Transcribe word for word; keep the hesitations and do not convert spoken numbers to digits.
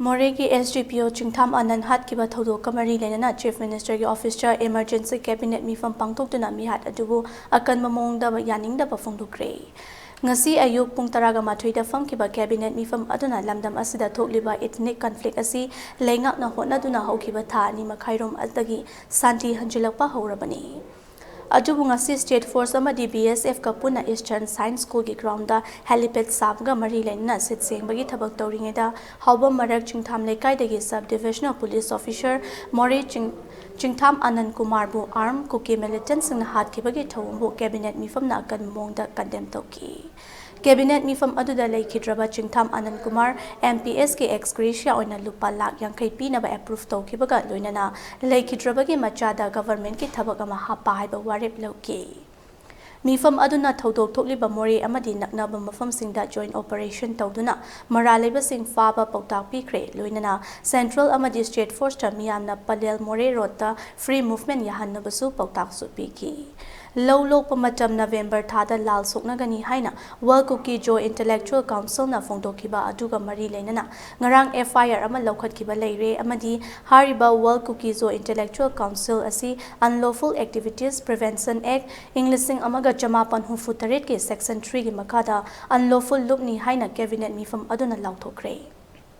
ꯃꯣꯔꯦꯒꯤ S D P O ꯆꯤꯡꯊꯥꯝ ꯑꯥꯅꯟ ꯍꯥꯠꯈꯤꯕ ꯊꯧꯗꯣꯛꯀ ꯃꯔꯤ ꯂꯩꯅꯅ Chief Minister ꯒꯤ office ꯇ emergency cabinet ꯃꯤꯐꯝ ꯄꯥꯡꯊꯣꯛꯇꯨꯅ ꯃꯤꯍꯥꯠ ꯑꯗꯨꯕꯨ ꯑꯀꯟꯕ ꯃꯑꯣꯡꯗ ꯌꯥꯅꯤꯡꯗꯕ ꯐꯣꯡꯗꯣꯛꯈ꯭ꯔꯦ꯫ ꯉꯁꯤ ꯑꯌꯨꯛ ꯄꯨꯡ ꯇꯔꯥꯒ ꯃꯥꯊꯣꯏꯗ ꯐꯝꯈꯤꯕ cabinet ꯃꯤꯐꯝ ꯑꯗꯨꯅ ꯂꯝꯗꯝ ꯑꯁꯤꯗ ꯊꯣꯛꯂꯤꯕ ethnic conflict ꯑꯁꯤ ꯂꯩꯉꯥꯛꯅ ꯍꯣꯠꯅꯗꯨꯅ ꯍꯧꯈꯤꯕ ꯊꯥ ꯑꯅꯤ ꯃꯈꯥꯏꯔꯣꯝ ꯑꯗꯨꯗꯒꯤ ꯁꯥꯟꯇꯤ ꯍꯟꯖꯤꯜꯂꯛꯄ ꯍꯧꯔꯕꯅꯤ꯫ ꯑꯗꯨꯕꯨ ꯉꯁꯤ State Force ꯑꯃꯗꯤ B S F ꯀ ꯄꯨꯟꯅ Eastern Science School ꯒꯤ ground ꯗ helipad ꯁꯥꯕꯒ ꯃꯔꯤ ꯂꯩꯅꯅ ꯁꯤꯠ ꯁꯦꯡꯕꯒꯤ ꯊꯕꯛ ꯇꯧꯔꯤꯉꯩꯗ ꯍꯥꯎꯕꯝ ꯃꯔꯛ ꯆꯤꯡꯊꯥꯝ ꯂꯩꯀꯥꯏꯗꯒꯤ Sub Divisional Police Officer ꯃꯣꯔꯦ ꯆꯤꯡ-, ꯆꯤꯡꯊꯥꯝ ꯑꯥꯅꯟ ꯀꯨꯃꯥꯔꯕꯨ armed Kuki militant ꯁꯤꯡꯅ ꯍꯥꯠꯈꯤꯕꯒꯤ ꯊꯧꯑꯣꯡꯕꯨ cabinet ꯃꯤꯐꯝꯅ ꯑꯀꯟꯕ ꯃꯑꯣꯡꯗ condemn ꯇꯧꯈꯤ꯫ Cabinet ꯃꯤꯐꯝ ꯑꯗꯨꯗ ꯂꯩꯈꯤꯗ꯭ꯔꯕ ꯆꯤꯡꯊꯥꯝ ꯑꯥꯅꯟ ꯀꯨꯃꯥꯔ M P S ꯀꯤ ex gratia ꯑꯣꯏꯅ ꯂꯨꯄꯥ ꯂꯥꯈ ꯌꯥꯡꯈꯩ ꯄꯤꯅꯕ approve ꯇꯧꯈꯤꯕꯒ ꯂꯣꯏꯅꯅ ꯂꯩꯈꯤꯗ꯭ꯔꯕꯒꯤ ꯃꯆꯥꯗ government ꯀꯤ ꯊꯕꯛ ꯑꯃ ꯍꯥꯞꯄ ꯍꯥꯏꯕ ꯋꯥꯔꯦꯞ ꯂꯧꯈꯤ꯫ ꯃꯤꯐꯝ ꯑꯗꯨꯅ ꯊꯧꯗꯣꯛ ꯊꯣꯛꯂꯤꯕ ꯃꯣꯔꯦ ꯑꯃꯗꯤ ꯅꯛꯅꯕ ꯃꯐꯝꯁꯤꯡꯗ joint operation ꯇꯧꯗꯨꯅ ꯃꯔꯥꯜ ꯂꯩꯕꯁꯤꯡ ꯐꯥꯕ ꯄꯥꯎꯇꯥꯛ ꯄꯤꯈ꯭ꯔꯦ, ꯂꯣꯏꯅꯅ Central ꯑꯃꯗꯤ State Force ꯇ ꯃꯤꯌꯥꯝꯅ ꯄꯂꯦꯜ ꯃꯣꯔꯦ road ꯇ free movement ꯌꯥꯍꯟꯅꯕꯁꯨ ꯄꯥꯎꯇꯥꯛꯁꯨ ꯄꯤꯈꯤ꯫ ꯂꯧ ꯂꯣꯛꯄ ꯃꯇꯝ November ꯊꯥꯗ ꯂꯥꯜ ꯁꯣꯛꯅꯒꯅꯤ ꯍꯥꯏꯅ World Kuki Zo Intellectual Council ꯅ ꯐꯣꯡꯗꯣꯛꯈꯤꯕ ꯑꯗꯨꯒ ꯃꯔꯤ ꯂꯩꯅꯅ ꯉꯔꯥꯡ F I R ꯑꯃ ꯂꯧꯈꯠꯈꯤꯕ ꯂꯩꯔꯦ ꯑꯃꯗꯤ ꯍꯥꯏꯔꯤꯕ World Kuki Zo Intellectual Council ꯑꯁꯤ Unlawful Activities Prevention Act, ꯏꯪ ꯂꯤꯁꯤꯡ ꯑꯃꯒ ꯆꯃꯥꯄꯟ ꯍꯨꯝꯐꯨ ꯇꯔꯦꯠ ꯀꯤ section three ꯒꯤ ꯃꯈꯥꯗ unlawful ꯂꯨꯞꯅꯤ ꯍꯥꯏꯅ cabinet ꯃꯤꯐꯝ ꯑꯗꯨꯅ ꯂꯥꯎꯊꯣꯛꯈ꯭ꯔꯦ꯫